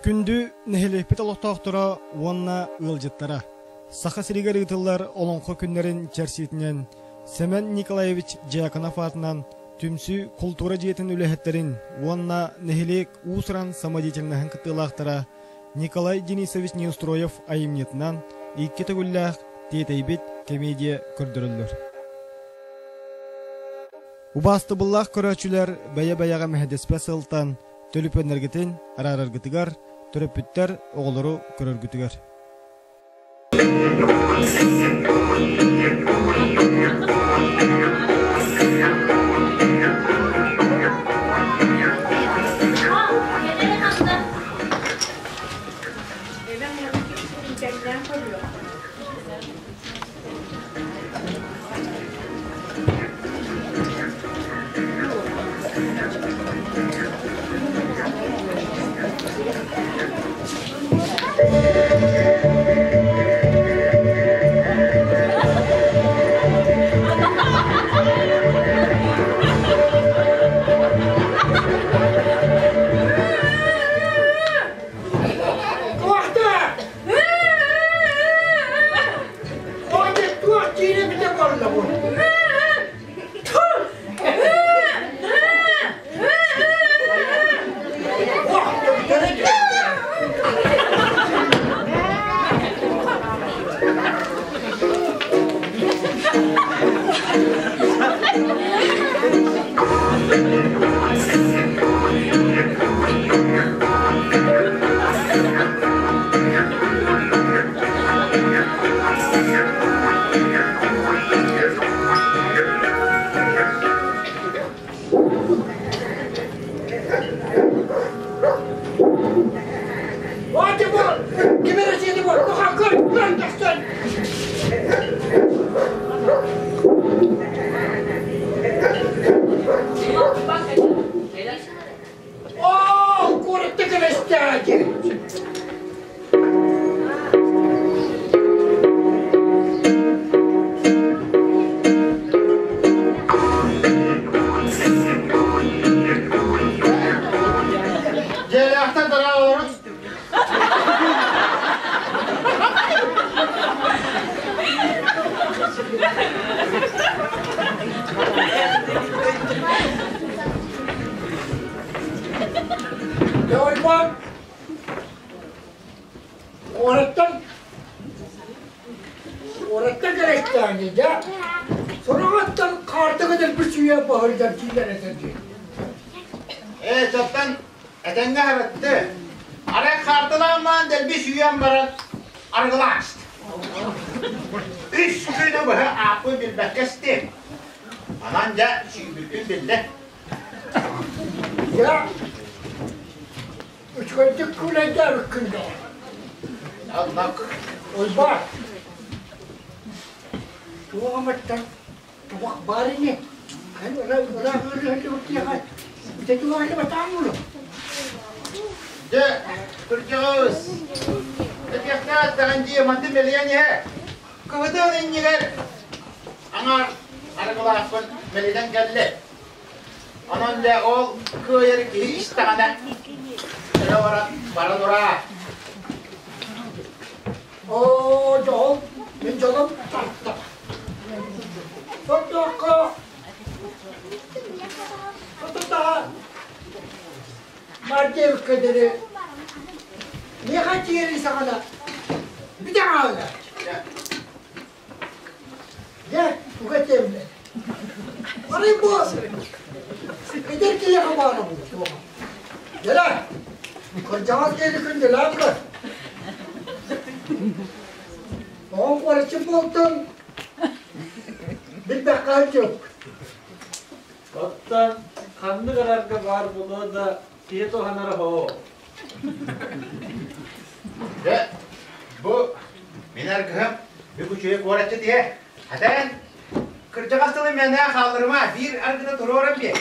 Күндү нэһилиэкпит олохтоохторо уонна ыалдьыттара! Саха сиригэр ыытыллар Олоҥхо күннэрин чэрчитинэн Сэмэн Николаевич Дьяконов аатынан Түмсүү култуура дьиэтин үлэһиттэрин уонна нэһилиэк уус-уран самодеятельноһын кыттыылаахтара Николай Денисович Неустроев айымньытынан икки төгүллээх Тиэтэйбит комедия көрдөрөллөр. Убаастабыллаах көрөөччүлэр бэйэ-бэйэҕэ мэһэдэспэт сылтан төлөпүөннэргитин араараргытыгар, төрөппүттэр оҕолору көрөргүтүгэр. Дьиэлээхтэн тарааларын Дойбон куораттан куораттан кэлэстээн дьэ сураҕыттан хаартыга дэлби сүүйэ баһырдан киирэн этэр дии. Ээ, чоттон этэҥҥэ аһарытты. Арай хаартылаан дэлби сүүйэн баран арыгылааст. Үс күнү быһа ааппын билбэккэ истим. Анан дьэ сүүйбүппүн биллэ. Дьэ, үчүгэйдик күүлэйдээбиккин доо. Аллах. Уйбаан, туох эмэттэн Туох баар ини? Эн ыраах ыарыһаллыбыт ити туох улу? Дьэ, кырдьаҕас, этиэхтээх даҕан дии манты мэлийэн иһэ. Кыһытын иннигэр аҥаар арыгылаахпын мэлитэн кэллэ. Онон дьэ ол кыайар киһи истэҕинэ, өрө баран бара тураа. Оо, дьол, мин дьолум тарта. Сордооххо сототаҕа Мардеевка диэри миэхэ тиэри саҕана бүтэ хаалла. Дьэ, туга этиэмнэ. Арай бу эдэр киһиэхэ баара буолуо. Дьэ, кырдьаҕас киһини күндүлээн көр. Оҕом куораччы буолтун билбэххэ сылдьыбыт. Оттон ханнык арарга баар буолуо да киһи туһанара һоо. Дьэ, бу мин аргыһым бүк үчүгэй куораччы тиһэ. Хатан, кырдьаҕас тылы мээнэ хаалларыма, биир аргыны туруоран биэ.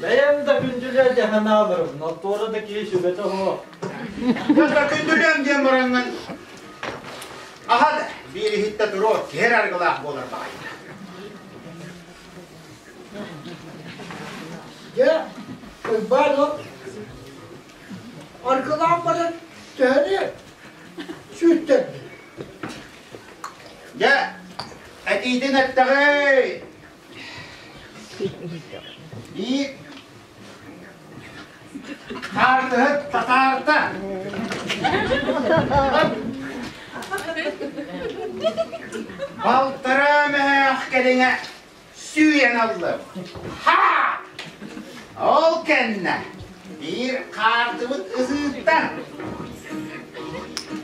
Бэйэм да күндүлүө дьаһанааларым, нотуора да киһи сүбэтэ суох. Да күндүлүөм диэн бараҥҥын аһа да биир иһиттэ туруор, киһи аргылаах буолар баҕайыта. Дьэ, Уйбаан ол. Аргылаан баран төһөнү сүүттэрдин? Дьэ, этиитин эттэҕэй. Биир хаартыһыт татаарта. Балтараа мөһөөх кэриҥэ сүүйэн ыллым. Ха! Ол кэннэ биир хаардыбыт ызыыттан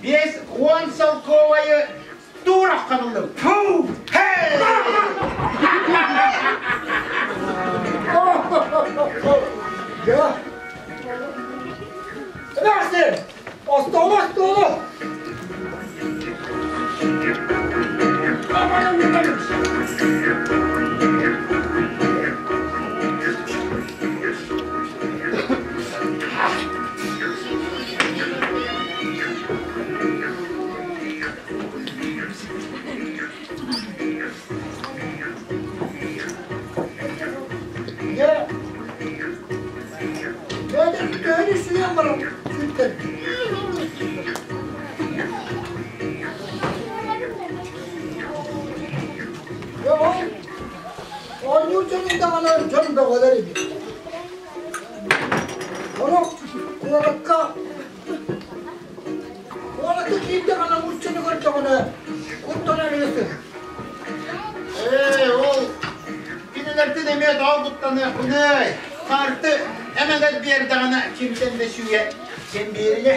50 солкуобайы туураххан ыллым. Фу! Хей! Дьэ. Эмээхсин! Остуолу, остуолу! Дьэ, төһөнү сүүйэн баран сүүттэрдин? Дьэ, ол оонньуур дьонун даҕаны дьон бөҕөлөр эбит. Ону куоракка куоракка киирдэҕинэ муччуну көрдөҕүнэ куттанар үһү. Ээ, ол кинилэртэн эмиэ тоҕо куттаныахпыный? Харты эмэгэт биэрдэҕинэ кимтэн да сүүйэ син биэрилэ.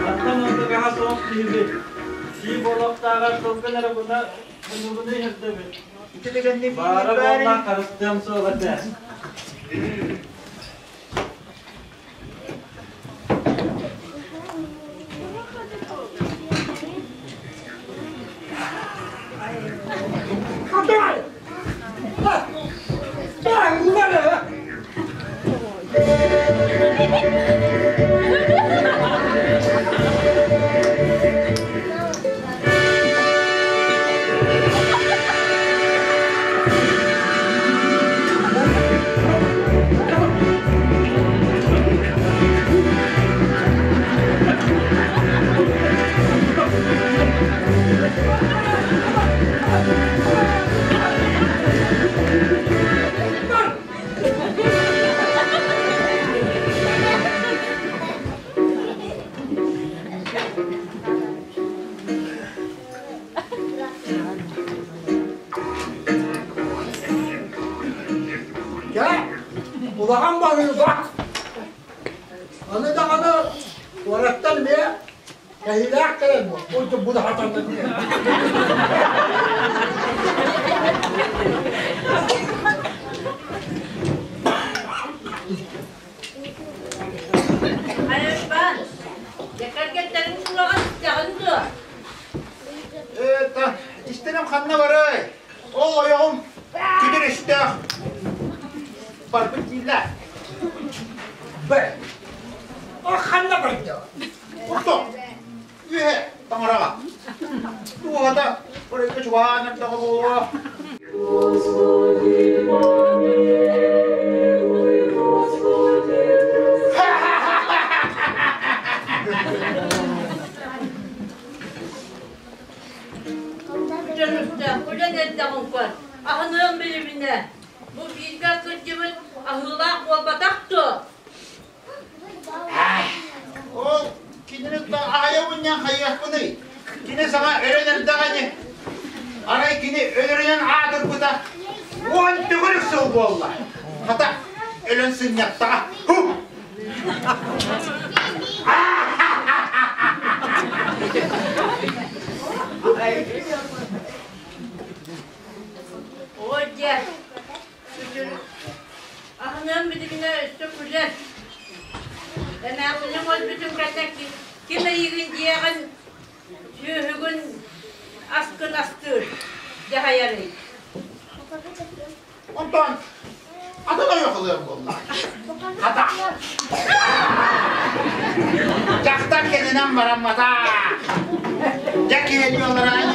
Аттан онтугаһа суох киһибит. Сии буолуохтааҕар сылгын эрэ буна муннугуну иһэрдэбит. Баара буолла харыстыам суох этэ. Дьэ, улахан баһыыба. Аны даҕаны куораттан эмиэ кэһиилээх кэлэн курдук будаһатанна диэн. Айышпан, кэргэттэриҥ сураҕын истэҕин дуо? Это, истэрим ханна барай? Ол ойоҕум күдүр өстөөх барбыт дииллэр. Бэ. Ол ханна барда? Орто, үөһэ таҥараҕа. Туоһата, оройго чугаһаан эрдэҕэ буолуо. Господи, помилуй, Господи. Дьонуттан күлэн эрдэҕин көр, аһыныам билиминэ. Бу бииргэ сылдьыбыт аһыылаах буолбатах дуо? Ол кинини аайа мунньан хайыахпыный? Кини саҥа өлөн эрдэҕини, арай кини өлөрүнэн аатырбыта 10 төгүрүк сыл буолла. Хата, өлөн сынньаттаҕа. Һу! Ой, дьэ, Аһыныам билигинэ өссө күлэр. Эмээхсиниҥ өлбүтүн кэннэ ким эйигин дьиэҕин, сүөһүгүн, аскын астыыр, дьаһайарый? Онтон атын ойох ылыам буолла. Хата. Дьахтар кэннинэн бараммата. Дьэ киһини олораайы.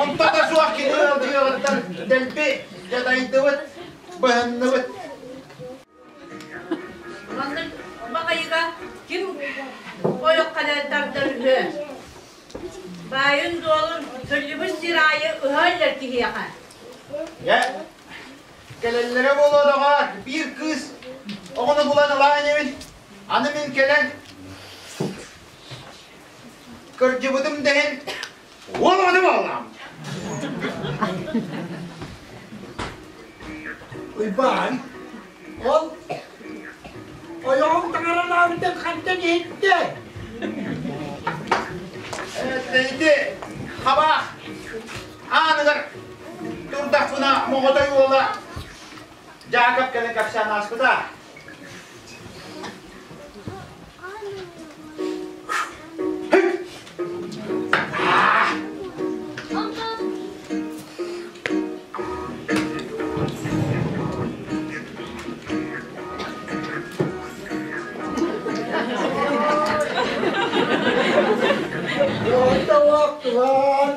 Онто да суох кини ыалдьыаҕыттан дэлби. Дьадайдыбыт, быһынныбыт. Маннык баҕайыга ким ойох кэлэн тардар үһү? Баайын-дуолун сылдьыбыт сир аайы ыһа илэр киһиэхэ. Дьэ, кэлэллэрэ буолуо доҕоор, биир кыыс оҕону булан ылаа инибин. Аны мин кэлэн кырдьыбытым да иһин уол оҕону буоллаҕым. Уйбаан, ол ойоҕуҥ таҥаралаабытын хантан иһиттэ? Ити хабаах ааныгар турдахпына моҕотой уола Дьаакап кэлэн кэпсээн ааспыта. Туган.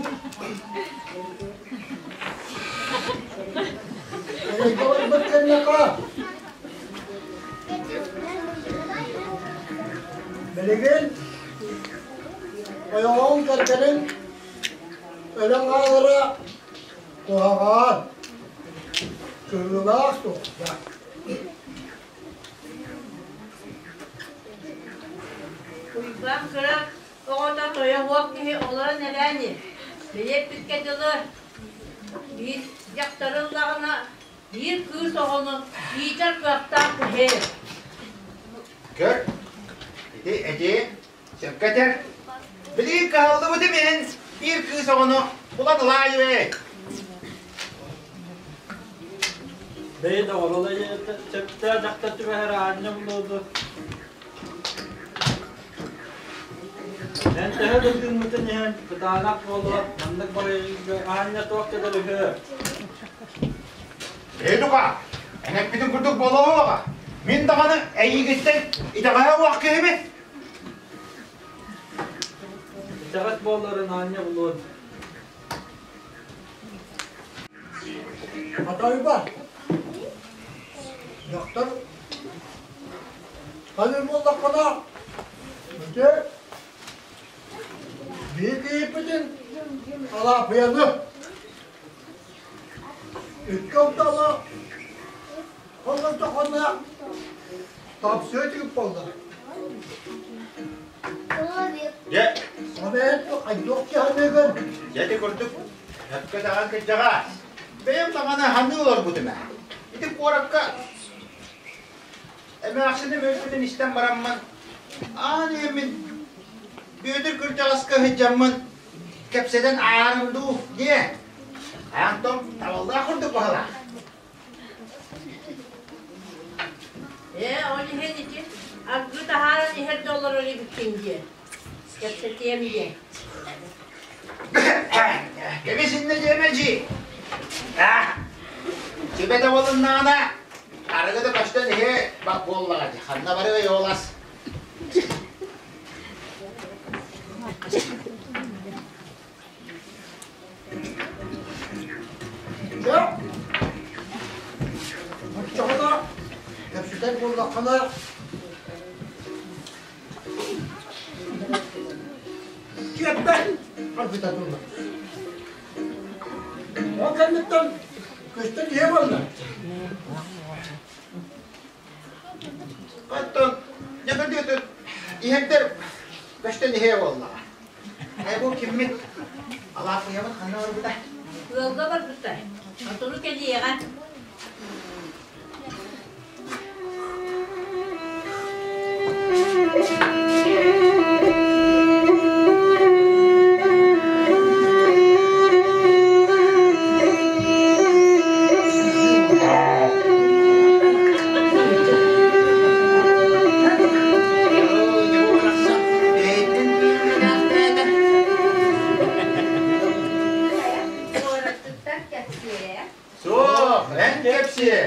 Билигин ойоҕоҥ кэргэнин өлөн хаалара куһаҕан, кыһыылаах суохта. Уйбаан кыра оҕото тойо суох киһи олорон эрээни, бэйэппиккэ дылы биир дьахтары ыллаҕына биир кыыс оҕону иитэр кыахтаах киһи. Көр, ити эдьиий сөпкө этэр. Билигин кыһаллыбытым иһин биир кыыс оҕону булан ылаайы Бэйи доҕор, ол сөптөөх дьахтар түбэһэр аанньа булуоду. Эн төһө да тыыммытын иһин кытаанах буолуо, маннык барыйга аанньа туох кэлэр үһү? Ээ дука, эн эппитин курдук буолуоҕа. Мин даҕаны эйигиттэн итэҕэһэ уох киһибин. Итэҕэс буолларын аанньа булуон. Атайба, дьахтар Ханыр буоллаххына, ити биир киһиппитин Алаапыйаны икки алтала холлордоххуна тапсыа тигип буолла. Дьэ, Ол хайдах киһаныгын? Дьэ ити курдук өккө даҕан кырдьаҕас. Бэйэм даҕаны ханыы олорбутум ээ. Ити куоракка Эмээхсиним өлбүтүн истэн бараммын, аан ийэммин Бүөтүр кырдьаҕаска сылдьаммын кэпсэтэн аарым дуу диэ. Антон табаллаах курдук баһылаах. Ээ, ол иһин ити аргы таһааран иһэр да олорор эбиккин диэ. Кэпсэтиэм диэ. Кэбис иннэ диэмэ дьии. Сүбэтэ болуннаҕына арыгы да көстөн иһэ буоллаҕа дии. Ханна барыай оолас. Дьэ, оччоҕуна кэпсэтэр буоллаххына Киэппэ арбыта турла. Ол кэнниттэн көстөн иһэ буолла. Оттон дьэ иһэрдэр көстөн иһэ буоллаҕа. Ай бу киммит Алааппыйабыт ханна барбыта? Ыалга барбыта. Сотору кэлиэҕэ. Куораттыттан кэпсиэ. Суох, эн кэпсиэ.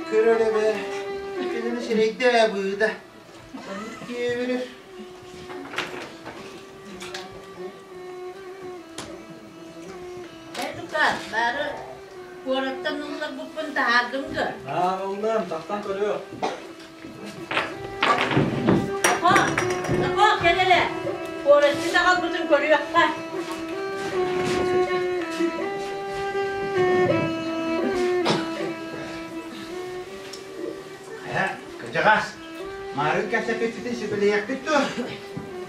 Көрөр эбэ, кинини сирэйдээ быыда. Киэбирир. баар, баары куораттан ылларбыппын таһаардым дуо? Аа, ыллым, тахсан көрүөх. Нохоо, нохоо, кэл эрэ, куораччыт аҕалбытын көрүөххэ. Хайа, кырдьаҕас, маарыын кэпсэппиппитин сүбэлэһиэхпит дуо?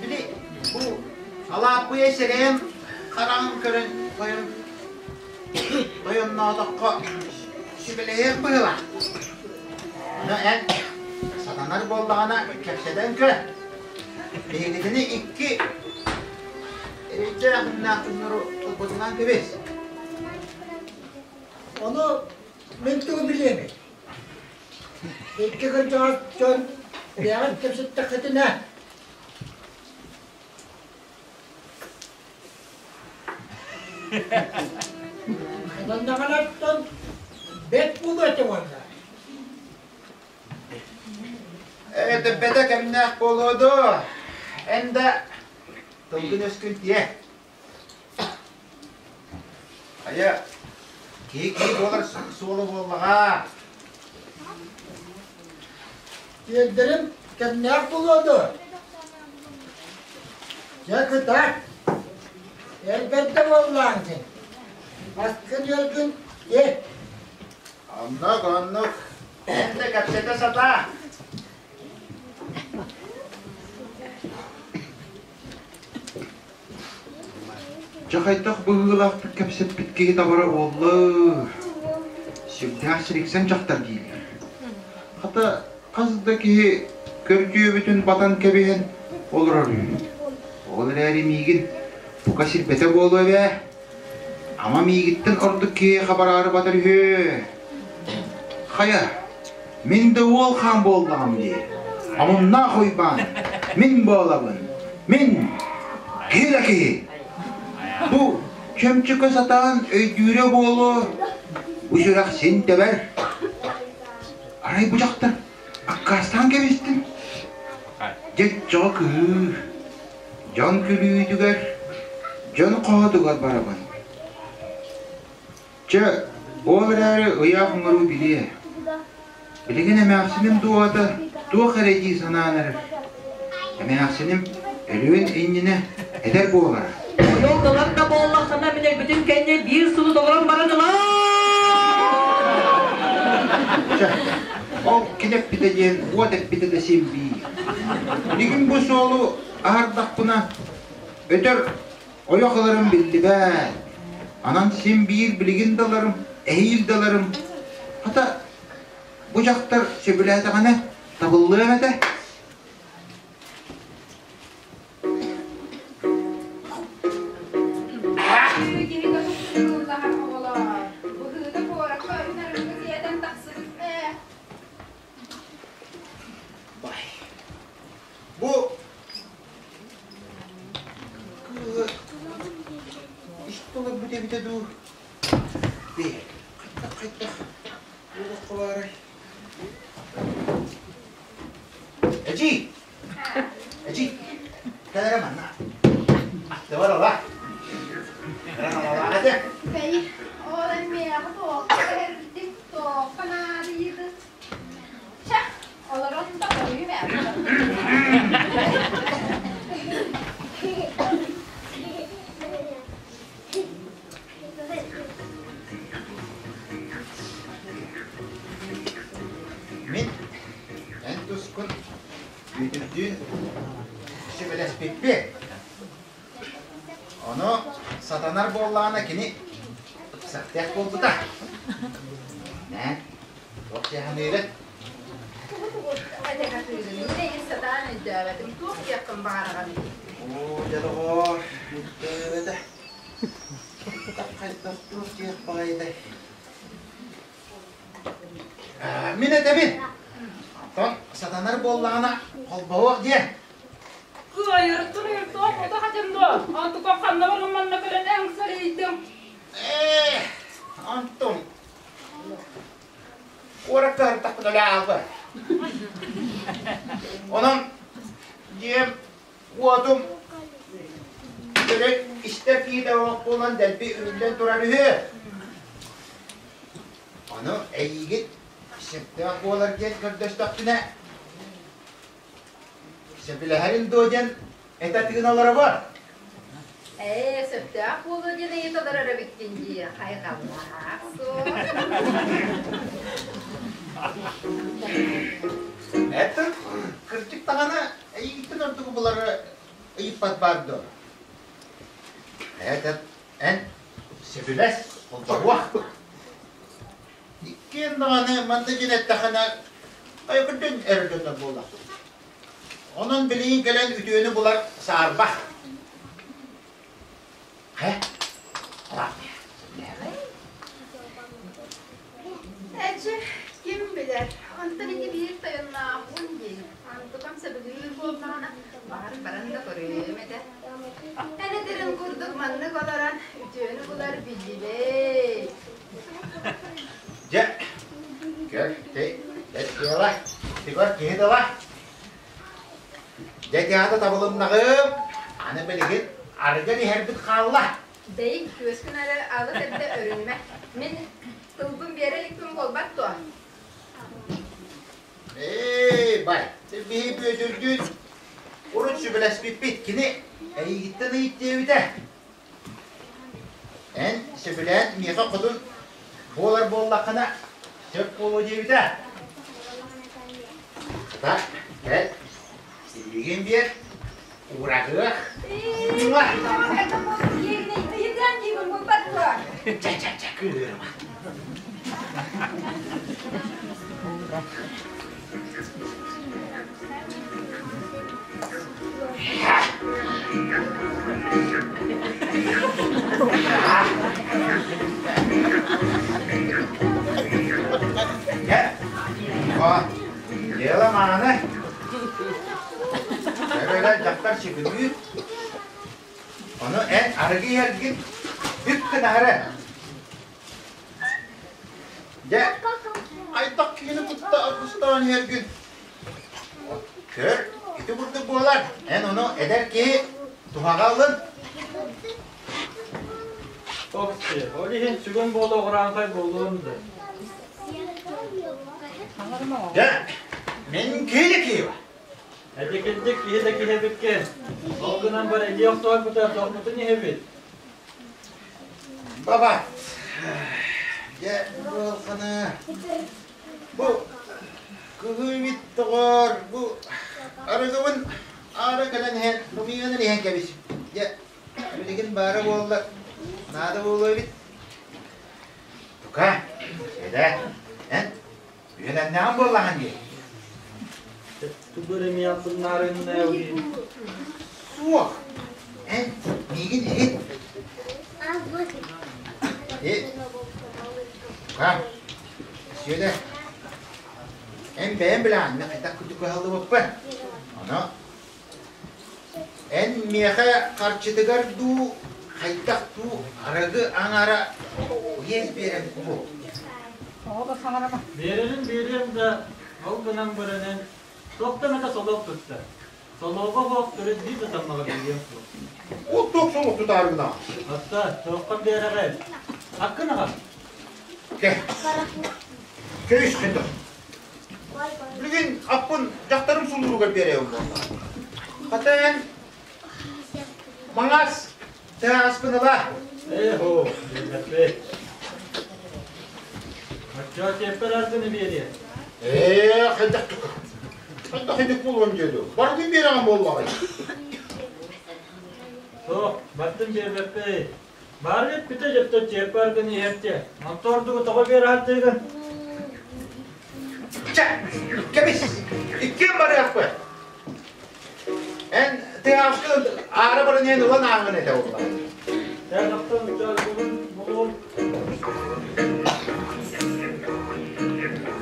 Били, бу Алааппыйа сирэйин хараҕын көрөн тойон тойонноотоххо сүбэлэһиэх быһыылаах. Ону эн сатанар буоллаҕына кэпсэтэн көр. Биһигитини икки эрэйдээх күннээх ылбытынан кэбис. Ону мин тугу билиэмий? Икки кырдьаҕас дьон бэйэҕит кэпсэттэххитинэ Маннаҕалартан бэрт буолуо этэ уонна. Этэбэтэ кэмнээх буолуо дуо? Эн да тылгын өскүн тиэ. Хайа, киһи киһи буолар суола буоллаҕа. Тиэрдэрим кэмнээх буолуо дуо? Дьэ кытаат, эр бэрдэ буоллаҕыҥ дии. Аскын-үөлгүн тиэр. Оннук, оннук. Эн да кэпсэтэ сатаа. Дьэ хайдах быһыылаахтык кэпсэппит киһи табара буолла? Сүрдээх сириксэн дьахтар дииллэр. Хата хас да киһи көрдүөбүтүн батан кэбиһэн олорор үһү. Ол эрээри миигин бука сирбэтэ буолуо эбээ. Ама миигиттэн ордук киһи хабараары батар үһү. Хайа, мин да уол хаан буоллаҕым дии. Омуннаах Уйбаан, мин буолабын. Мин киһи да киһи. Бу чөмчөкө сатаан өйдүүрэ буолуо, бу сүрэх син тэбэр. Арай бу дьахтар аккаастаан кэбистин. Дьэ оччоҕо кыһыы. Дьон күлүүтүгэр, дьон хоһотугар барабын. Чэ, ол эрээри ыйаах оҥоруу билиэ. Билигин эмээхсиним дууһата туох эрэ дии санаан эрэр. Эмээхсиним өлүөн иннинэ эдэр буолара. Ойол ылар да буоллаххына мин өлбүтүм кэннэ биир сылы толорон баран ылаа! Чэ, ол кини эппитэ диэн уот эппитэ да син биир. Билигин бу суолу аһардахпына, өтөр ойох ыларым биллибэт. Анан син биир билигин да ыларым, эһиил да ыларым. Хата, бу дьахтар сөбүлээтэҕинэ табыллыам этэ. Бу кыыһы истолорбут эбитэ дуу? Бээ, хайдах-хайдах буолуохха баарай? Эдьиий! Эдьиий, кэл эрэ манна. Аттыбар ыла. Кыра этэ. Бэйи, ол эмиэхэ туохха кэһэрдик, туохха наадыйыгын? Чэ, олорон да көрүүм ээ. Мин эн тускун Бүөтүрдүүн сүбэлэспиппит. Ону сатанар буоллаҕына кини ыксаттыах буолбута. Нэ, туох дьаһаныырын? Тугу-тугу этэ-хатыырын мин сатаан өйдөөбөтүм. Туох диэххин баҕараҕын? Оо, дьэ доҕоор, өйдөөбөтө. Хайдах туох диэх баҕайытай? Мин этэбин. Оттон сатанар буоллаҕына холбоһуох диэн. Кыайыртын ыйыртыах отох этим дуо? Онтукам ханна барым манна кэлэн эҥсэрийдим. Ээ, онтум. Куоракка ыртахпын өлө аалба. Онон дьиэм уотум төрөт истэр киһитэ буолан дэлби үрүллэн турар үһү. Ону эйиигин сөптөөх буолар диэн көрдөстөхпүнэ, сөбүлэһэрин дуо диэн этэ тыына олоробун. Ээ, сөптөөх буолуо диэн ыйыта олорор эбиккин дии, хайҕаллаах суох. Это кырдьык даҕаны эйигиттэн ордугу булары ыйыппат баар дуо? Этот эн сөбүлэс, холбоһуох. Иккиэн даҕаны манна диэн эттэххинэ, айгырдын эрдэнэр буолар. Онон билигин кэлэн үтүөнү булар саарбах. Хэ? Эчи, ким билэр, онтон ити биир тойонноохпун дии. Онтукам сөбүлүүр буоллаҕына, баҕар баран да көрүөм этэ. Эн этэрин курдук маннык олорон үтүөнү булар биллибэт. Дьэ, көр, эт дьыала, тигор киһи тыла. Дьэ, театр табылыннаҕым, аны билигин арыгы иһэрбит хаалла. Бэйи, күөскүн эрэ алыс эрдэ өрүнүмэ. Мин тылбын биэрэ иликпин буолбат дуо? Эй, бай, биһи Бүөтүрдүүн урут сөбүлэспиппит, кини эйигиттэн ыйыт диэбитэ. Эн сөбүлээн миэхэ хотун буолар буоллаххына, сөп буолуо диэбитэ. Так, кэл, илиигин биэр, уураһыах. Чэ-чэ-чэ, кыырма. Дело мааны. Эбэлэр дьахтар сүгүнүүр. Ону эн арыгы иһэргин бүк гынаары. Дьэ, хайдах киһини кытта аргыстаан иһэргин көр, ити курдук буолар. Эн ону эдэр киһи туһаҕа ылын. Окси, ол иһин сүгүн буола оҕураанхай буолуом да. Дьэ, мин киһи киһи Эдикирдик киһи да киһи эбиккин. Ол гынан бар илии охсуорбута тохмутун иһэбит. Баба, дьэ, буолханы, бу кыһыыбит доҕор, бу арыгыбын аара кэлэн иһэн, бумыйанан иһэн кэбис. Дьэ, билигин баара буолла, наада буолуо эбит. Тука, эдэ, эн үөнэннэҕин буоллаҕын дии. Тугу эрэ миэхсиннаарыннаабыт. Суох. Эн миигин иһит. Тука, Сүөдэр, эн бэйэм билэҕин, мин хайдах курдук кыһаллыбыппын. Ону эн миэхэ харчытыгар дуу, хайдах дуу арыгы аҥара иэс биэрэн бу. Биэрэрин биэриэм да, ол гынан баран туох да эмэтэ солуок тутта. Солуога суох төрүт биир да таммаҕа биэриэм суох. Ол туох солуок тутаарыгына? Отто, туоххун биэрэҕин? Аккын аҕал. Кэ. Көйүс хайдах. Билигин аппын дьахтарым сулууругар биэрэбин буолла. Хата эн маҥаас тыаҕаспын ыла. Ээ-һоо, биэрбэппит. Оччоҕо сиэппэр аргыны биэриэ. Ээ, хайдах хайдах идик буолуон диэду. Барытын биэрэҕин буоллаҕай. Суох, бартын биэрбэппит. Баарын эппитэ дьөттө чиэппэ аргыны иһэртэ. Онто ордугу тоҕо биэрэ сатыыгын? Чэ, кэбис, иккиэн барыахпыт. Эн тыһааскын аара баран иһэн ылан ааһын этэ буолла. Эн оттон бүгүн бугун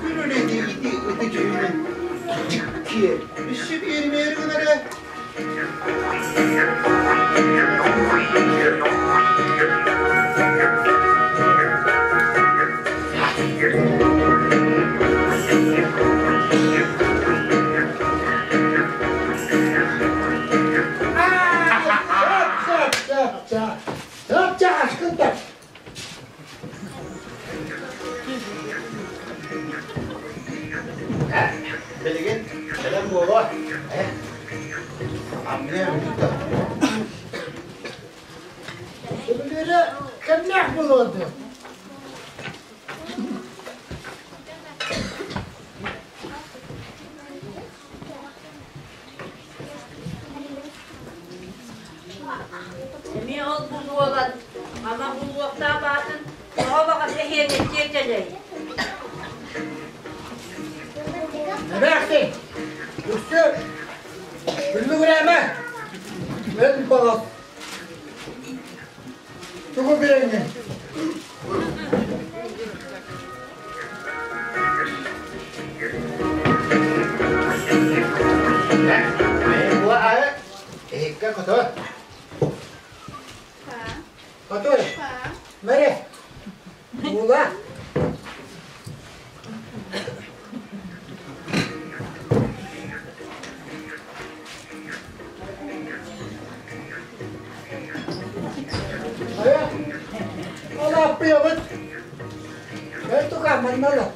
Күн үлэтэ ити ыты дьүһүнүн дьиккиэр, өссө биэримээри гынара. Билигин кэлэн буолуо. Э? Аммыа бүтүттэ. Сөбүлүүрэ кэмнээх буолуо дуо? Эмиэ ол бу буолан, ама булуохтаах баатын тоҕо баҕас эһиэнэ тиэтэлэй? Эмээхсин, үксү күллүгүрээмэ, эн баҕас тугу билэҥҥин? Эһиккэ хоту. Хоту. Мэре. Була. Хайа, ол ааппыйабыт. Эн тука манна олох.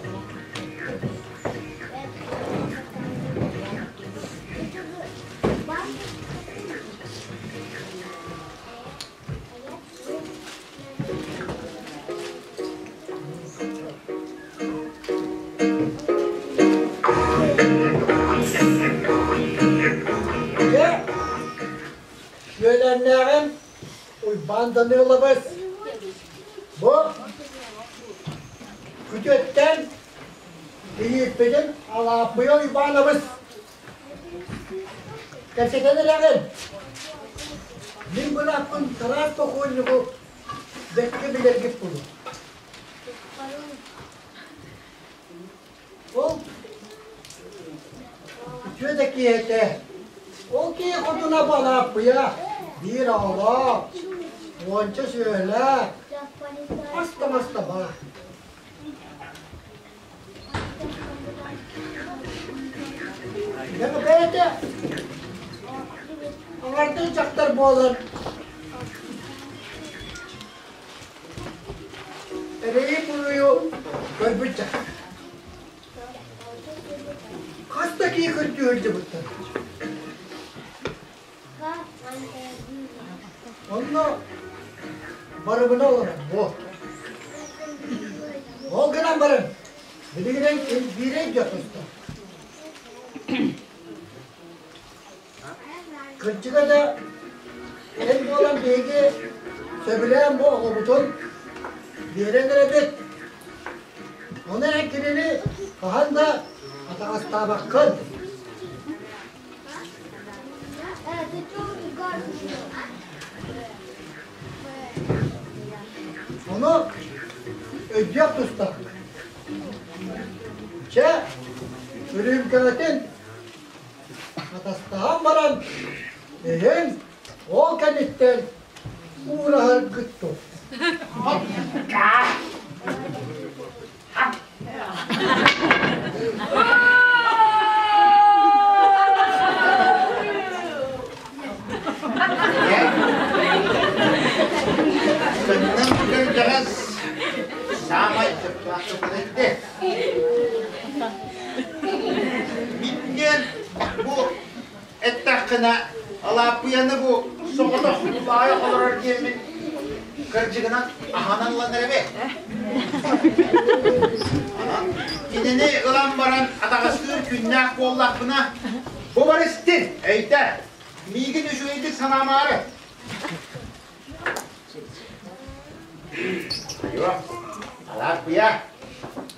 Дьэ, үөлээннээҕим Уйбаан Данилович бу күтүөттэн кийииппитин Алааппыйа Уйбаанабыс кэпсэтэн эрэҕин. Мин бырааппын Тараас бокуонньугу бэккэ билэргит буолуо. Ол үтүө да киһи этэ. Ол киһи хотуна Балааппыйа биир оҕолоох, уонча сүөһүлээх, ас таҥас да баар. Бэйэтэ аҥардыы дьахтар буолан эрэйи-буруйу көрбүт дьахтар. Хас да киһи көрдүү сылдьыбыттар. Онно барыбына олорор буо. Ол гынан баран, билигин биирэ өйдүөх тустаах. Кырдьыга да, эн буолан биһиги сөбүлээн бу оҕобутун биэрэн эрэбит. Ону эн кинини хаһан да атаҕастаабаккын. Ону өйдүөх тустаахпын. Чэ, үрүүмкэҕитин атастаһан баран, иһин ол кэнниттэн уураһаргыт дуо? Сыннан кырдьаҕас саамай сөптөөх тылын Мин бу эттэххинэ Алааппыйаны бу соҕотох баайа олорор диэммин кырдьыгынан аһанан ылан эрэбит. Кинини ылан баран атаҕастыыр күннээх буоллахпына, бу барыстын, өйдөө, миигин үчүгэйдик санаамаары. Айуо, Алааппыйа,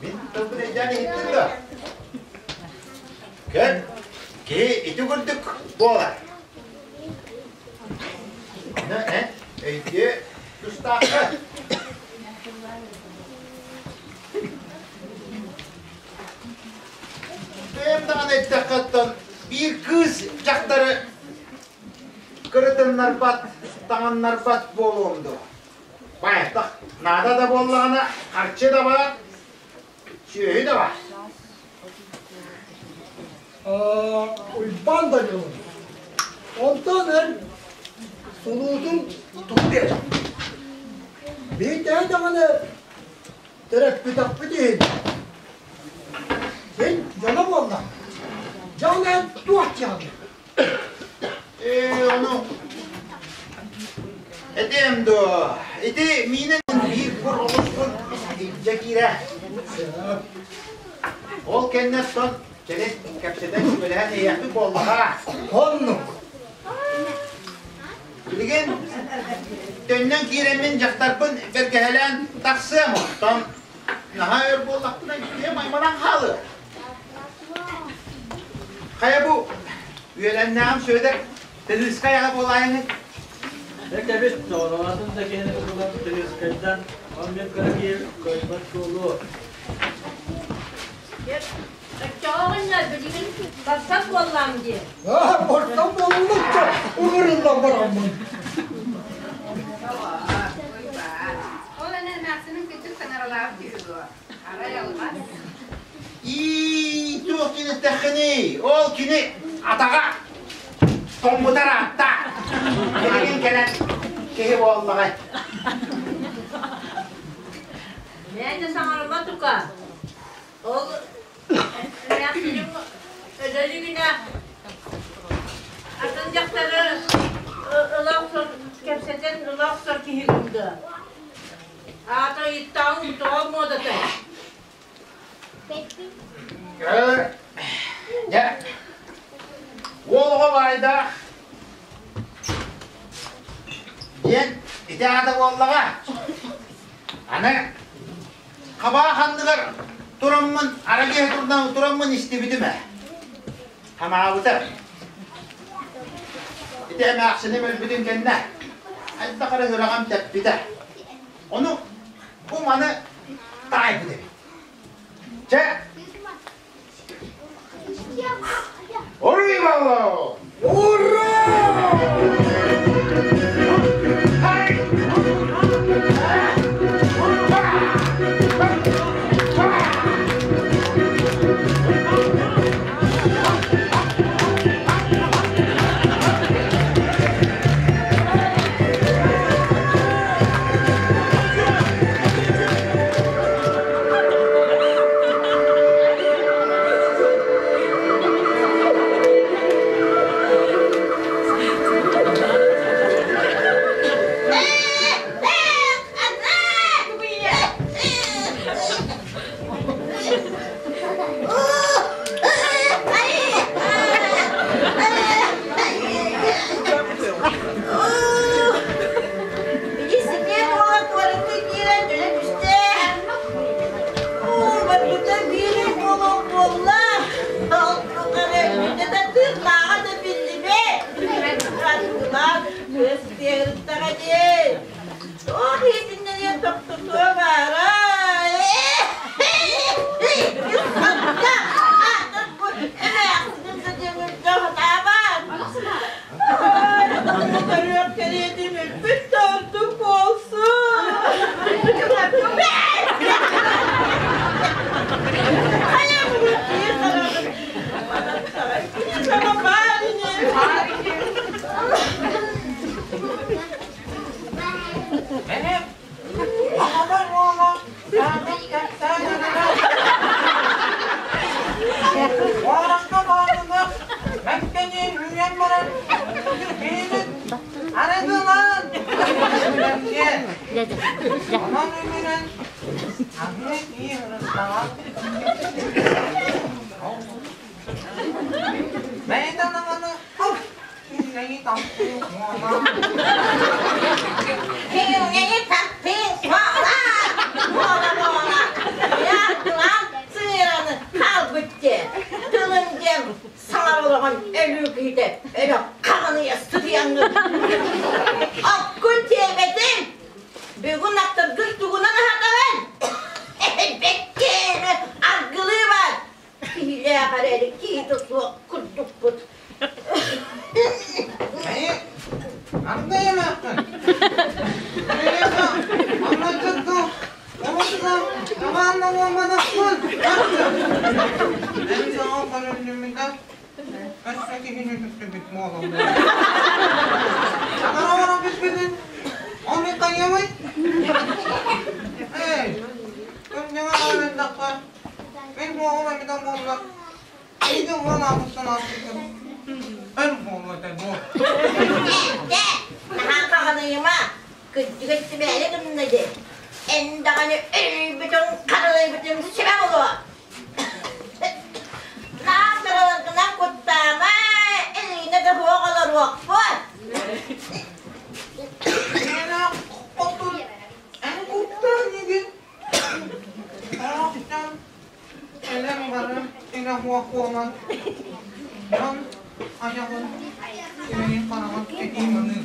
мин тылбын өйдөөн иһиттин дуо? Көр, киһи ити курдук буолар. Аны эн өйдүө тустааххын. Бэйэм даҕаны эттэххэ оттон биир кыыс дьахтары кырытыннарбат, таҥыннарбат буолуом дуо? Баайдах, наада да буоллаҕына харчы да баар, сүөһү да баар. Уйбаан Данилович, онтон эн сулуутун тугу диэтэ? Биирдэһэ даҕаны төрөппүтэхпит иһин, син дьоно буолла. Дьэ ол эн туох дьаҕаный? Ээ, ону этиэм дуо, ити миинэн биир кур оҕуспун илдьэ киирэ. Ол кэннэ оттон кэлин кэпсэтэн сүбэлэһэн иһиэхпит буоллаҕа. Оннук. Билигин төннөн киирэммин дьахтарбын бэргэһэлээн тахсыам оттон наһаа өр буоллахпына дьиэм айманан хаалыа. Хайа бу үөлэннээҕим Сүөдэр Тыһыыскай аҕа буолаайыҥый? Дьэ кэбис, доҕоролоотун да киһини булан Тыһыыскайдан ол мин кыра киһи кыайбат буолуо. Оччоҕо билигин барсар буоллаам дии. Аа, барсан буоллун да ыҥырыллан бараммын. Ол эн эмээхсинин кыччык саҥаралаах дии дуо? Арай алҕас. Ии, туох киниттэххиний? Ол кини атаҕа тоҥмутар аатта. Билигин кэлэн киһи буоллаҕай. Мээнэ саҥарыма тука. Ол эмээхсиним өлөрүгүнэ атын дьахтары ыла охсор, кэпсэтэн ыла охсор киһигин дуо? Аата ыйыттаҕыҥ тоҕо муодатай? Дьэ, уол оҕо баайдаах диэн ити аата буоллаҕа. Аны хабаах анныгар тураммын, арагыһа турдан тураммын истибитим ээ. Хамаабыта. Ити эмээхсиним өлбүтүн кэннэ хайдах эрэ сүрэҕим тэппитэ. Ону бу маны таайбыт эбит. Чэ, Уруй-балло! Ура! Эйигин уон аабыттан ааспытым өр буолуо этэ дуо? Дьэ, наһаа хаҕаныйыма, кырдьык өттүмээри гынна дии. Эн даҕаны өлбүтүҥ, харалайбытыҥ сүбэ буолуо. Наһаа кыраларгынан куттаама, илиинэ да суох олоруохпут. Миэнэ хотун эн куттаа инигин. Аахтан Элэм барым иҥэ суох буолан, дьон айаҕын сирэйин-хараҕын кэтии-маныы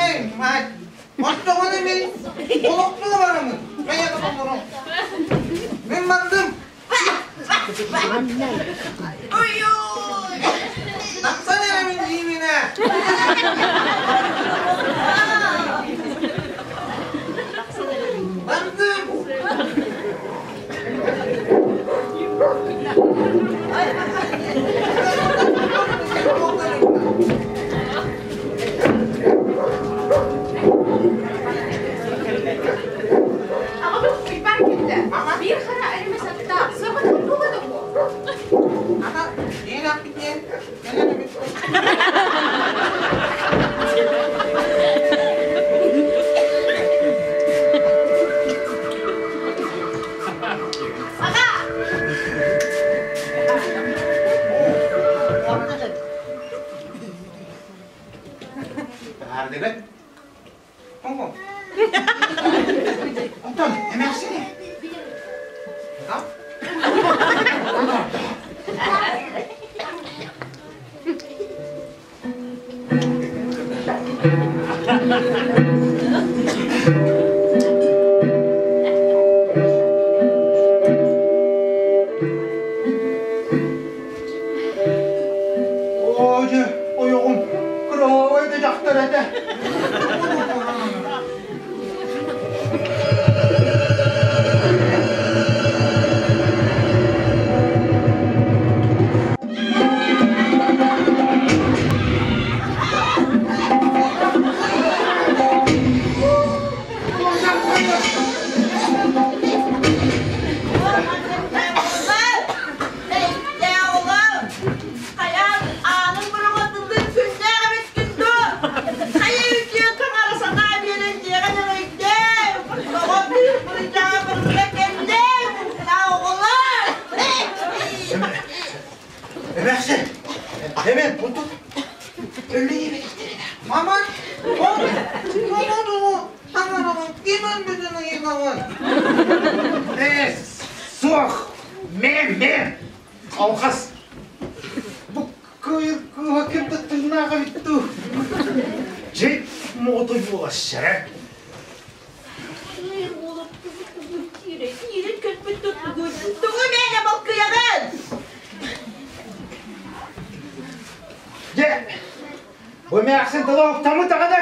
Эй, мать, оччоҕуна мин олохтуу бараммын, бэйэҕэ толору. Мин бардым. Ой-ой! Тахсан эрэ мин дьиибинэ. Бардым. Аҕабыт Уйбаан кэллэ. Биир хара эримэ саттаах, сыабатын туга да буо. Ата, иин кэлэн эбит. Аҕа! Баһаардыгыт? Онтон эмээхсини? Оо, дьэ, ойоҕум кыраһыабай да дьахтар этэ. Хайаан аанын быраҕатыллын сүрдээх эбиккин дуо? Хайа үтүө таҥара санаа биэрэн дьиэҕин өйдөй! Тоҕо бырдьаа бырда кэллэ? Оҕолор! Эмээхсин! Эмэн, онтон өллөй Мама, ким өлбүтүн ыйытаҕын? Ээ, суох! Мен, мен! Алҕас! Бу кыайыр кыыһа ким да тыыннаах эбит дуу? Дьэ, моҕотой буолассара. Тугу мээнэ балкыйаҕын? Дьэ, бу эмээхсин тыла уктаммыт даҕаны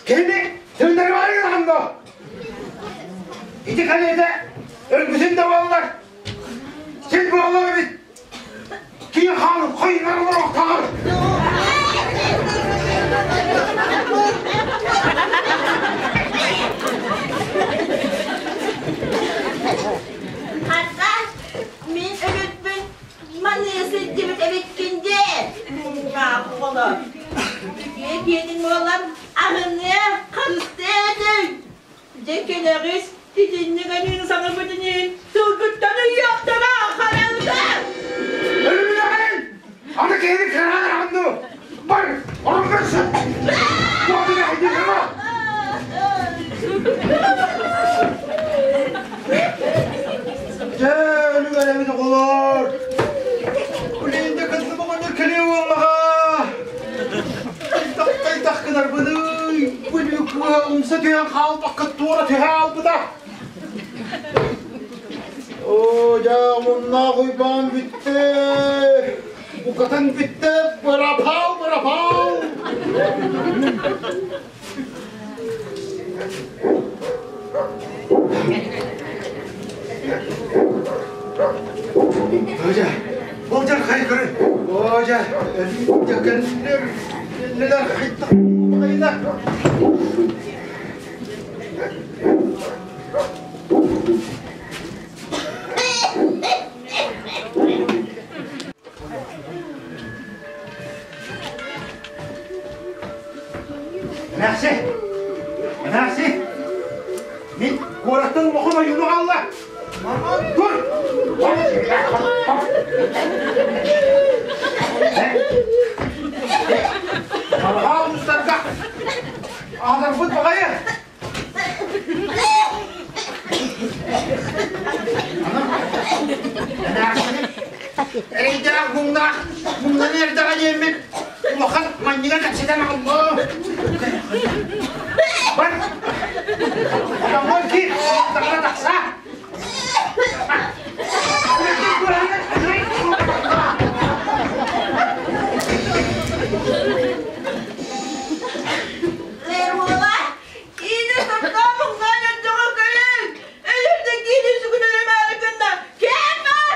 кини тыыннарымаары гынаҕын дуо? Ити кэлиэтэ өлбүтүн да буоллар, син буоллар эбит. Киһи хаан хойунар олоруохтааҕар. Хата, мин өлүтпүн маныы сылдьыбыт эбиккин дии. Муҥнаах оҕолор. Үтүө киэнин буолан аһыныа, харыстыа этиҥ. Дьэ кэлэҕис итинник аныын саҥарбытын иһин тылгыттан ыйыахтара харалга! Өлүмүнэҕин! Аны киһини кыраан аҕын дуу? Бар, ороҥҥор сыт! Туохтуга хайдыыһыма! Дьэ, өлүгэр эбит оҕолор! Билиинде кытны оҕонньор кэлиэ буоллаҕа! Хайдах гынарбыный? Бүлүү кыыһа умса түһэн хаалбакка туора түһэ хаалбыта. Оо, дьэ, омуннаах Уйбаан бүттэ. Букатын бүттэ, бырапаал, бырапаал. Ожа, болжар хай көрүн. Ожа, кэллэр, кэллэр хайтах хайда. Куораттан улахан ойууну аҕалла. Тур! Арҕаа улуустарга аатырбыт баҕайы. Эрэйдээх муҥнаах муҥнаны эрдэҕэ диэммин улахан манньыга кэпсэтэн аҕаллым. Бар! Оҥон киир! Тахса тахса! Эрмола, киинэ сордоо муҥнаан эрдэҕэ көрүҥ! Өлөрдө киинэ сүгүн өлөмөөрү гынна! Кэм бар!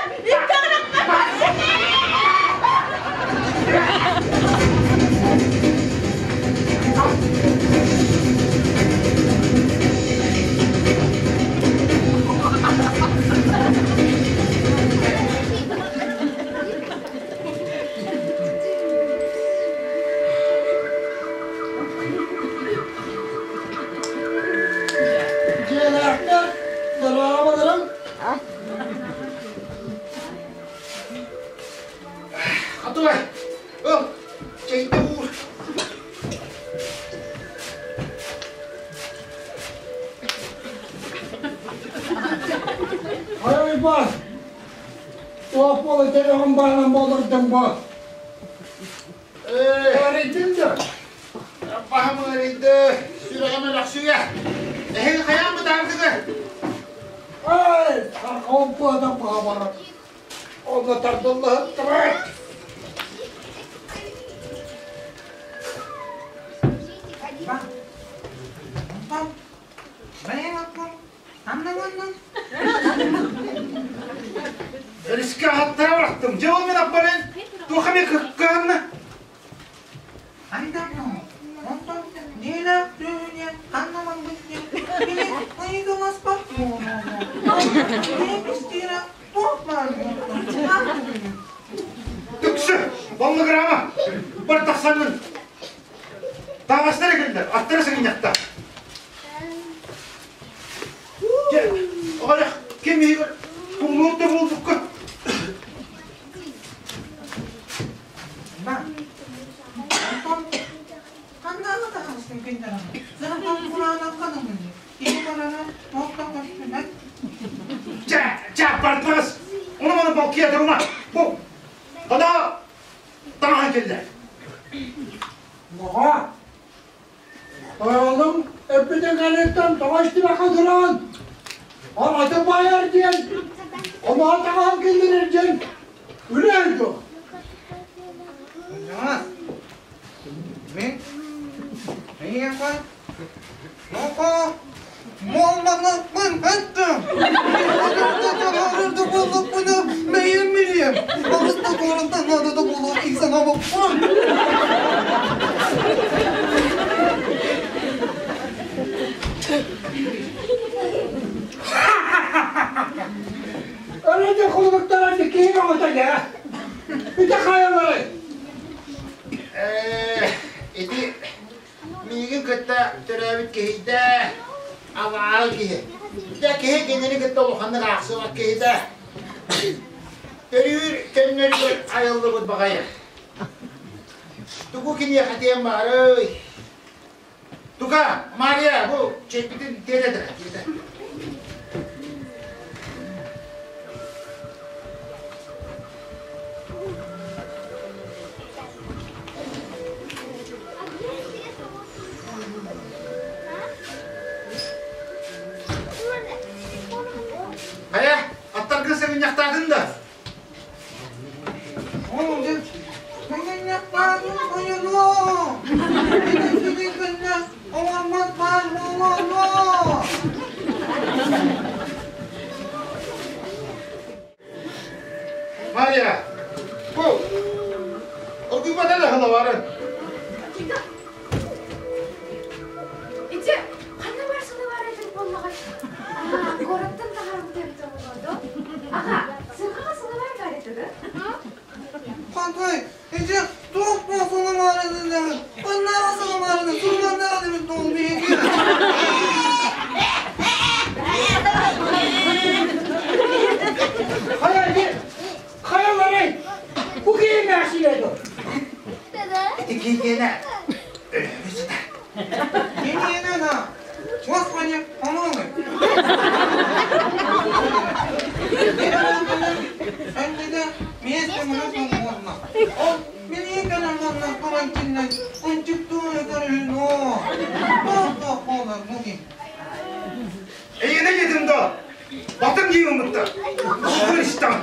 Дьиэлээхтэр дорооболорун Атылай, ыл, чэйдэ уур. Ай бас, туох буола тэрэҕин баанан буолардым бу. Эрийдин да. Баһым ыарыйды, сүрэҕим өлөхсүйэ. Эһиги хайаан бытаардыгы? Ай, сархаҕым быата быһа барар. Онно тардыллаһыттыбыт. Өрүскэ аһаттара барахтым. Дьэ ол мин аппаран туох эмэ кыккаанна. Түксү, баллыгырама, бар тахсаҥҥын. Таҥастара кэллэр, аттара сыгынньахта. Дьэ, оҕолор, ким иһигэр тумнуут да буолбуккут. Чэ, чэ, бардыгыз! Ону маны балкыйа турума! Бу, ана таҥаһын кэллэ. Моҕо, Оҕолум эппитин кэнниттэн тоҕо истибэккэ туран, аты байар диэн, омоҕо таҥаһын киллэрэр диэн үлэ дуо? Мин эйиэхэ Нохоо, Молманаппын эттим. Буоллахпына бэйэм билиэм. Балыс да туорантан наадата буолуох дии санаабаппын. Өрөдө кулуктара дикиин оҕото дьэ. Ити хайалары? Ити Миигин кытта төрөөбүт киһийдэ, абааһы киһи. Дьэ киһи кинини кытта улаханнык аахсыбат киһитэ. Төрүүр көннөрүгэр айыллыбыт баҕайы. Тугу киниэхэ этиэм баарый? Тука, Мария, бу чэйбитин тиэрэ тиэтэ. Хайа, аттаргын сыгынньахтаатын да? Мария, бу оргуйбата да хылабарын. Ити ханна бар сылыбар этин буоллаҕай? Куораттан таһаарбыт эбитэ буолуо дуо? Аҕа, сырҕаҕа сылыбар баар этэ да? Хантай, ити туох буолсун Ханнааҕы сылымаарыны, сылыманнааҕы дебит буол биһиги. Миэстэ суох буолла. Ол билии кэлэн манна карантиннан ынчыктыы көрүһүн оо. Туох-туох буолар бу киһи? Эйиэнэ диэтим да, батым диибин бытта. Христан.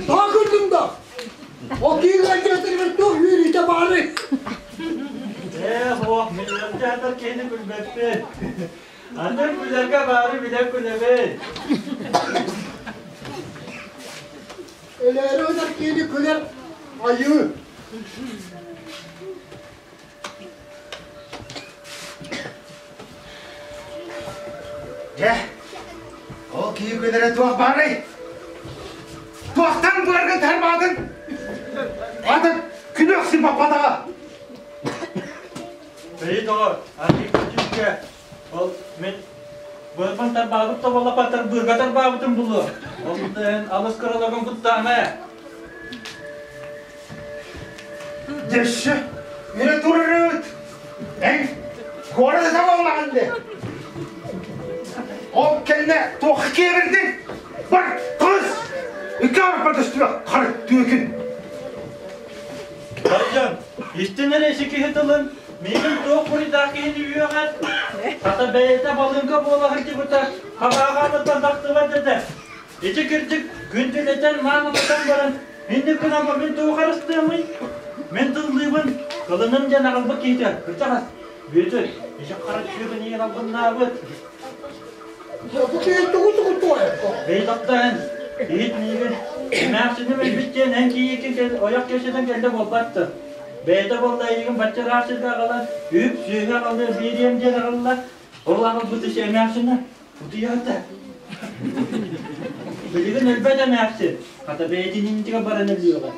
Тоҕо күллүҥ да? Ол киирэн дьиэтигэр туох үөрүүтэ баарый? Ээ, суох, мин ыалдьаатар киһини күлбэппин. Аны күлэргэ баары билэ күлэбин. Өлөөрү ынах киһини күлэр айыы. Дьэ, ол киһи күлэрэ туох баарый? Туохтан быаргын тарбаатын? Аты күнү охсун баппатаҕа. Бэйи доҕор, арыы күтүүккэ ол мин быарбын тарбаабыт тоболопаттар быарга тарбаабытым булуо. Ол алыс кыраларгын куттаама. Дьэшшэ, үре турарыт. Эн куорат ата буоллаҕын де. Ол кэннэ туохха киэбирдин? Бар, кыз! Икки арпа көстүбэ, хары түөкүн. Баржан, истин эрэ isi киһи тылын, миигин туох буруйдаах киһини үөҕэр? Хата бэйэтэ балыыҥка буола сылдьыбыта, хабааҕаныттан тахсыбат этэ. Ити кырдьык күндүлэтэн маанылатан баран, инник гынан мин тугу харыстыамый? Мин тыллыыбын, кылыным диэн аҕалбыт киһитэ, кырдьаҕас, Бүөтүр, ити хара түөкүн ийэн албыннаабыт. Бу киһи тугу-тугу туойар? Бэйи таптаан, иһит миигин, эмээхсиним өлбүт диэн эн кийиикин ойох кэпсэтэн кэллэ буолбат да. Бэйэтэ буолла эйигин бачча ыраах сиргэ аҕалан, үп, сүөһү аҕалыа биэриэм диэн аҕалла. Ол аҕалбыт ис эмээхсинэ Утуйаата. Билигин өлбөт эмээхсин, хата бэйэтин иннигэр баран өлүөҕэ.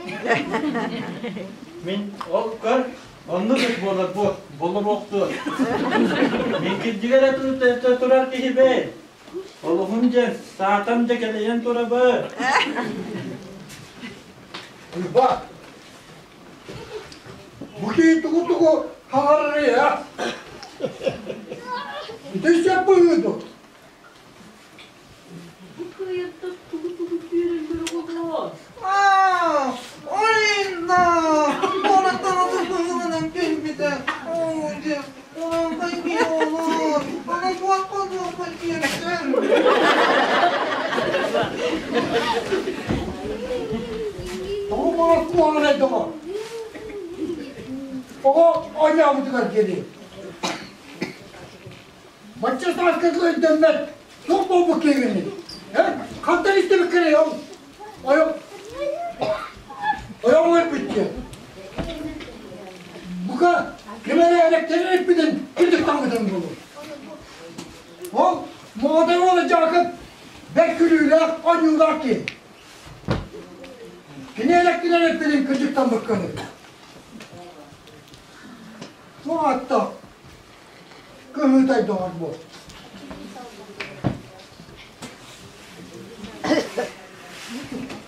Мин ол көр, оннук ыт буолар бу, болоруохтуо. Мин кирдьигэр эрэ турар киһи бэй. Олуһун дьэ, саатан дьэ кэлэйэн турабы. Уйбаат, бу киһи тугу-тугу хаҥарарый а? Ити сөп быһыы дуо? Бу кыайаттар тугу-тугу түөрэллэр оҕолоор? Аа, Олинда! Куораттан отут быһыыланан кэлбитэ. Оо, дьэ, урааҥхай киһи олор. Аны туохха-туохха тиэрдэр. Тоҕо баҕас куһаҕанай доҕор? Оҕо оонньообутугар диэри. Бачча сааска өйдөммөт, туох буолбут киһигиний? Э? Хантан истибиккиний ол? Ойох ойоҕуҥ өлбүт диэн. Бука ким эрэ элэктэрин эппитин кырдьык таҥмытын буолуо. Ол Моҕотой уола Дьаакып бэрт күлүүлээх, оонньуулаах киһи. Кини элэктинэн эппитин кырдьык таҥмыккыный. Туох ааттаах кыһыытай доҕор буол.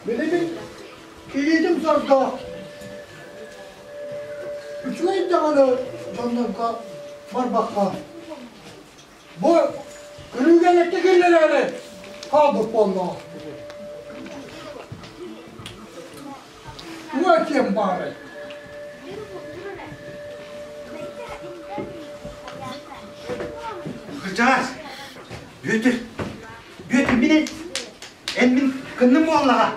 Билигин кийиитим сордоох. Үчүгэй даҕаны дьоннорго барбакка бу күлүүгэ элэккэ киллэрээри хаалбыт буоллаҕа. Туга киэм баарай? Кырдьаҕас, Бүөтүр, Бүөтүр мин эн мин кынным буоллаҕа.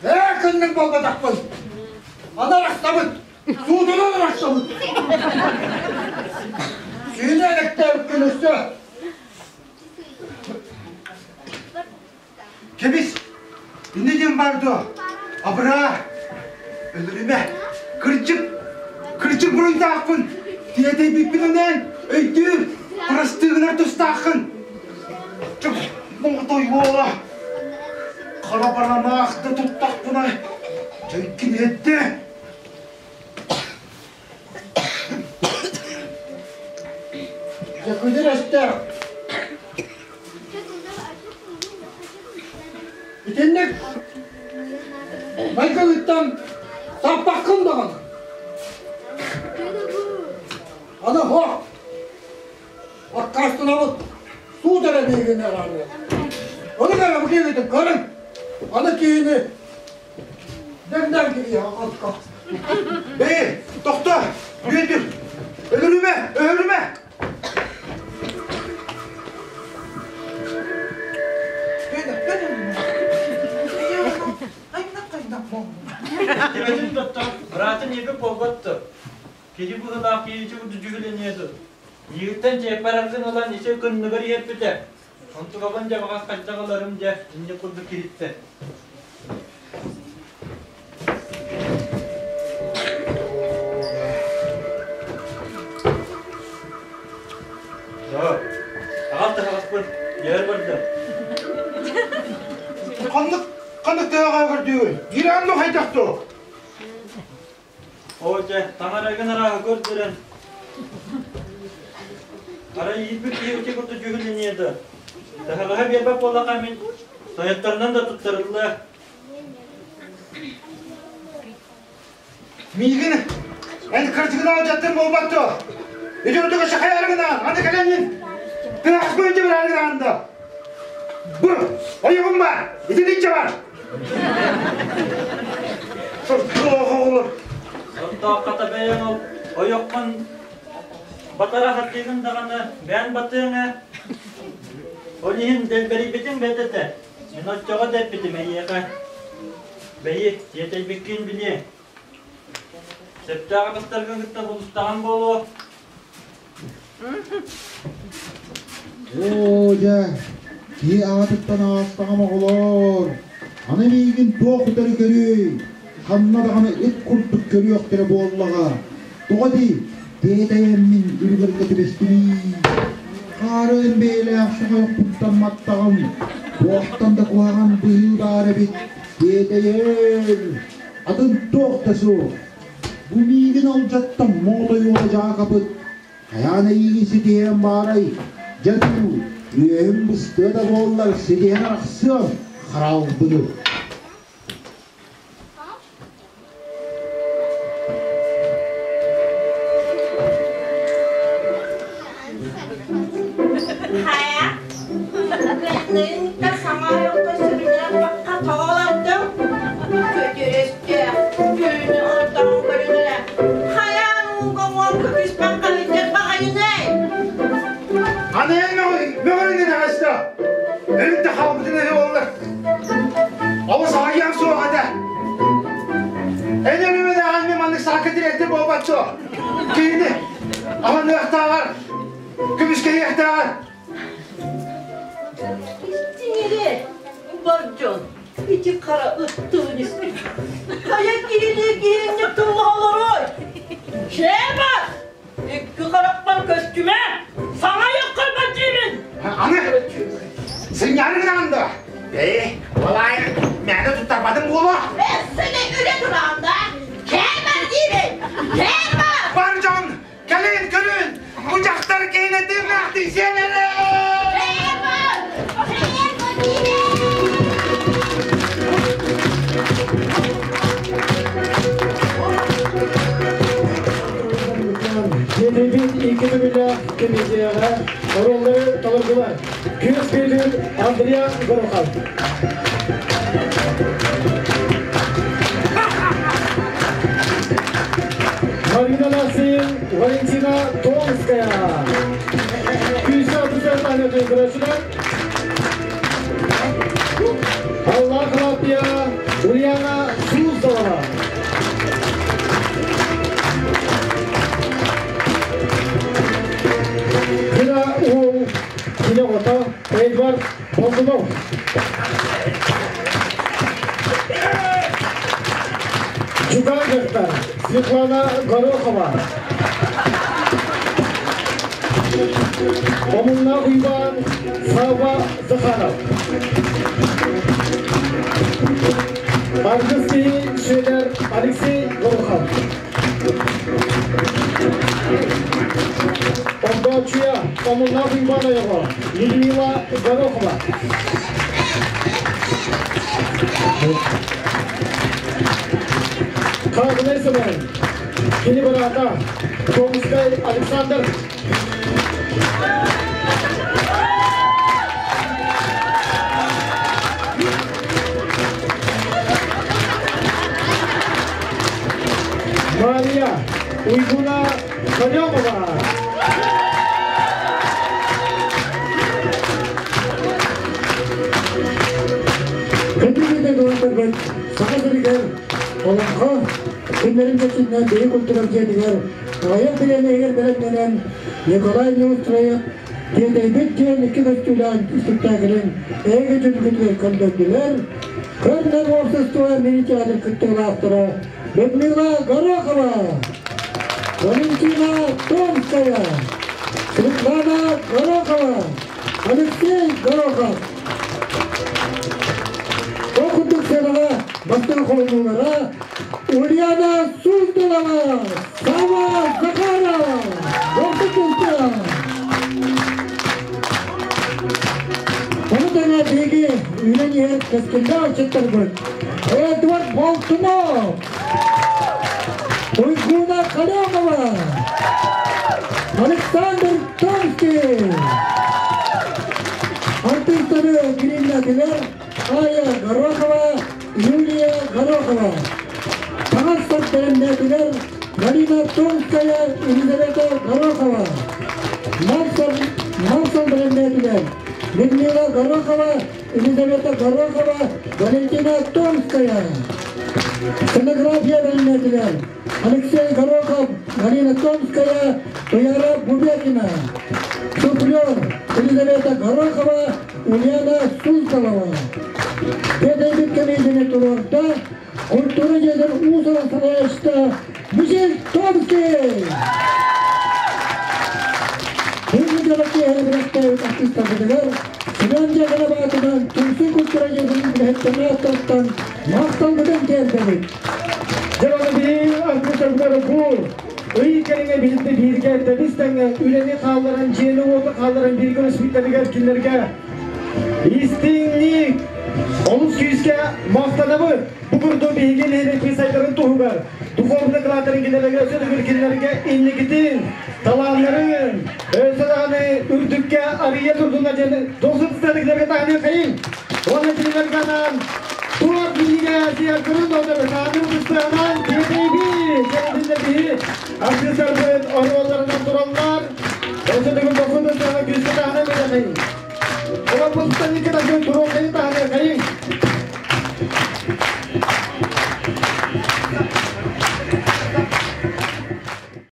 Ээ, кынным буолбатахпын. Аны арахсабыт. Суутунан арахсабыт. Сүүнэ элэктээбиккин өссө. Кэбис, иннэ диэн баар дуо? Абыраа, өлөрүмэ, кырдьык, кырдьык буруйдаахпын, тиэтэйбиппин өнөөн, өйдүүр, бырастыы тустааххын. Чук, моҕотой уола, хара баранаахты туттахпына, дьэҥкин иһэттэ. Дьэ, өстөөх. Итинник майгылыттан саппаккын даҕаны. Аны хоох, аккаастанабыт, суут эрэ биһигини араарыа. Ону кэрэ бу киһибитин көрүҥ. Аны киһини дэҥнээн кириэҕэ отко. Бэйи, тохто! Бүөтүр! Өлөрүмэ! Өһөрүмэ! Тибэтин тоттор, быраатын иэби буолбаттыр. Киһи быһылаах киһи курдук дьүһүлэниэ Миигиттэн чиэппэрэргин ылан ити кынныгар иһэрбитэ. Онтукабын дьэ баҕас хайдах ыларым дьэ, инньэ курдук киһиттэн. Аҕал таһаҕаспын, дьиэбэр бардым. Ханнык ханнык тыаҕа көрдүүгүн? Иран хайдах дуо? Оо дьэ, таҥарагын арааһы көрдөрөн. Арай иирбит киһи ити курдук дьүһүлэниэ да. Таһаҕаһы биэрбэт буоллахха мин тойотторунан да туттарыллыа. Миигин эн кырдьыгынан алдьаттын буолбат дуо? Ити ордук сахайаргынан, аны кэлэҥҥин тыас быынчы бараргынан да. Бу, ойугум бар, итиниччэ бар. Сордоох оҕолор. Сордоох хата бэйэҥ ол ойоххун батара хаттыыгын даҕаны бэйэн батыаҥ ээ. Ол иһин дэлбэрийбитиҥ бэрт этэ. Мин оччоҕо да эппитим эйиэхэ. Бэйи, тиэтэйбиккин билиэ. Сөптөөх атастаргын кытта булустаҕын буолуо. Оо, дьэ, киһи аҕатыттан аҕастаҕым оҕолоор, аны миигин туох утары көрүөй, ханна даҕаны ыт курдук көрүөхтэрэ буоллаҕа. Тоҕо дии, тиэтэйэммин үлүгэргэ түбэстимий. Хаарыан бэйэлээх соҕойохпуттан маттаҕым, туохтан да куһаҕан быһыы баар эбит, тиэтэйэр, атын туох да суох. Бу миигин алдьаттан Моотойуола Дьаакапыт хайаан эйиигин ситиһиэн баарай? Дьэ дуу, үөһүм быстыа да буоллар ситиһэн арахсыам, харалбыны. Хайа, кыһыннарыҥта саҥа ойохто сүрүннээн бакка тоҕолордум. Көтүрүстэ, түүнү ортоҕун көрүнэрэ. Хайаан ууга уон көтүспэт хаһыйдыр баҕайыный? Аны эн мөҕөрүнэн аҕаста. Өлүн да хаалбытын эрэ буоллар. Олус аҕыйаан суох этэ. Эн өлүмэн аҕанны маннык саакка тириэттэ буолбат суох. Киһини аһыныахтааҕар, көмүскэһиэхтээҕэр. Истиҥ бар дьон, ити хара ыттыын испит. Хайа киһини киһинник тыллаһа олорой? Шеба! Икки харахпар көстүмэ! Саҥа айаххар диибин! Аны сынньаары гынаҕын да? Ээ, балаайын мээнэ туттарбатым буолуо. Эссэни үлэ тураҕын да? Шеба диибин! Шеба! Бар дьон, кэлин көрүн! Бу дьахтар киһини тыыннаахтыы сиэн эрэ! Шеба! Шеба диибин! Дьиэтийбит икки төгүллээх комедияҕа оруоллары толордулар. Күөс Бүөтүр, Андриан Горохов. Марина Ласин, Валентина Томская. Күүсэ отузар таһыатын көрөөччүлэр. Аллах Лапия, Ульяна Суздалова. Кыра уол кини оҕото Эдвард Болдунов. Дьукаан дьахтар Светлана Горохова. Омуннаах Уйбаан Савва Захаров. Аргыс киһи Сүөдэр Алексей Горохов. Огдооччуйа Омуннаах Уйбаан ойоҕо Людмила Горохова. Хаабынай Сэмэн, кини быраата Томскай Александр. Күндү доҕотторбут, Саха сиригэр Олоҥхо күннэрин кэчиннэн биһи культура дьиэтигэр аҕыйах бириэмэ бэлэмнэнэн Николай Неустроев Тиэтэйбит диэн икки көстүүлээх испиктээкилин эһиги дьүлгүтүгэр көрдөрдүлэр. Көрнөр уопсастыба мини-театр кыттыылаахтара Людмила Горохова, Валентина Томская, Светлана Горохова, Алексей Горохов. Ол курдук сыанаҕа бастыҥ холонуулара Ульяна Суздалова, Сава Захарова, Дохсутунта. Ону тэҥэ биһиги үүнэн иһэр кэскиллээх ыччаттарбыт Эдуард Болтунов, Уйгуна Калямова, Александр Томский, артыыстары гримнэтилэр Ая Горохова, Юлия Горохова. Таҥас-сап бэлэмнээтилэр Галина Томская, Елизавета Горохова. Мал-сал бэлэмнээтилэр Людмила Горохова, Елизавета Горохова, Валентина Томская. Сценография бэлэмнээтилэр Алексей Горохов, Галина Томская, Туяра Бубекина. Суфлер Елизавета Горохова, Ульяна Суздалова. Тиэтэйбит кэмиэдьини туруорда культура дьиэтин уус-уран салайааччыта Михаил Томский! Бүгүҥҥү дьоро киэһэ бэлэхтээбит артыыстарбытыгар Семен Дьяконов аатынан Түмсүү культура дьиэтин үлэһиттэрин ааттарыттан махталбытын тиэрдэбит. Дьэ аны биһиги артыыстарбытыгар бу ый кэриҥэ биирдэ бииргэ тэбис тэҥҥэ үлэни хаалларан, дьиэни-уоту хаалларан бииргэ үлэспиттэригэр кинилэргэ истиҥник, олус күүскэ махтанабыт. Бу курдук биһиги нэһилиэкпит сайдарын туһугар духовный кылааттарын кинилэргэ өссө төгүл кинилэргэ инникитин талааннарын өссө даҕаны үрдүккэ арыйа турдуннар диэн дохсун сытыарыктарга таһыныаххайыҥ. Уонна кинилэргэ анаан туох биһигэ сиэркырын додор сааны ытыстыанан тиэтэйби кэлбиннэ биһи артыыстарбыт оруолларынан тураллар. Өссө төгүл дохсун ытыстыана күүскэ таһынан билэхин. Олорбуттан икки тахсан туруох.